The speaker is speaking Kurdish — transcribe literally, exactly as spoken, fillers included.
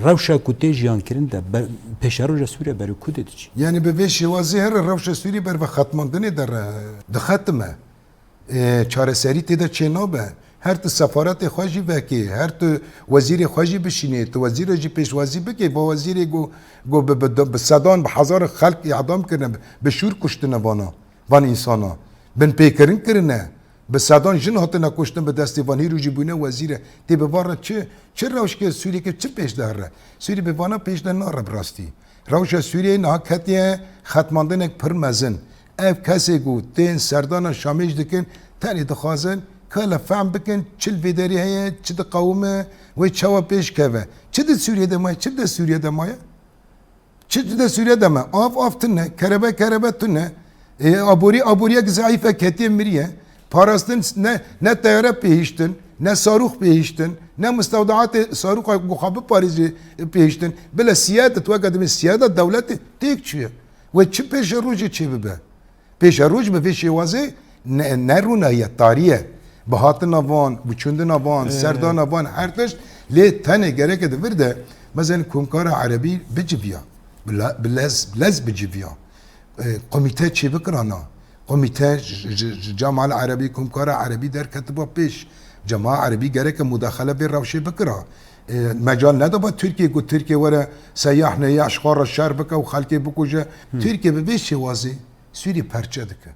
Rewşa ku tê jiyankirin de ber, pêşeroja Sûriye ber ku tê diçî? Yani bi vê şêwazê here rewşa Sûriye ber ve xetmandinê de re, dixetime. E, çareserî tê de çê nabe. Her tu sefaretê xwe jî vekê, her tu wezîrê xwe jî bişînê, tu wezîrê jî pêşwazî bikê, va wezîrê go, go bi, bi, bi sedan, bi hezaran xelk îdam kirine, bi şûr kuştine vana, van însana. Binpêkirin kirine, bi sedan jin hatine kuştin bi destê van, hîro jî bûne wezîre. Tê bi van re çi, çi rewşke Sûriyeke çi pêş de here? Sûrî bi vana pêş de nare bi rastî. Rewşa Sûriyeyê niha ketiye xetmandinek pir mezin. Ev kesê ku tên serdana Şamê jî dikin, tenê dixwazin ka li fehm bikin çi li vê derê heye, çi diqewime, wê çawa pêş keve. Çi di Sûriyê de maye, çi di Sûriyê de maye? Çi di Sûriyê de me? Av, av tune, kerebe, kerebe tune. E, aborî, aboriyek zeîf e, ketiye miriye. Parastin ne, ne teyare pêhiştin, ne sarûx pêhiştin, ne mustewdeatê sarûxa ku xwe biparêzê pêhiştin. Bila siyade, tu weke dibê siyada dewletê têk çûye. Wê çi pêşerojê çê bibe? Pêşeroj bi vê şêwazê ne, ne rûnahiye, tarî ye. Bi hatina van, bi çûndina van, Ee. serdana van, her tişt lê tenê gereke di vir de, mezen komkara erebî biciviya. Bi le-, bi lez, bi lez biciviya. E, komîte çêbikirana. Komîte ji, ji, ji Cemal Erebî, Komkara Erebî derketiba pêş. Cema Erebî gereke mudaxele vê rewşê bikira. E, mecal nedaba Tirkiye ku Tirkiye were seyah neyah ji xwe re şer bike û xelkê bikuje. Tirkiye bi vê şêwazê Sûriyê perçe dike.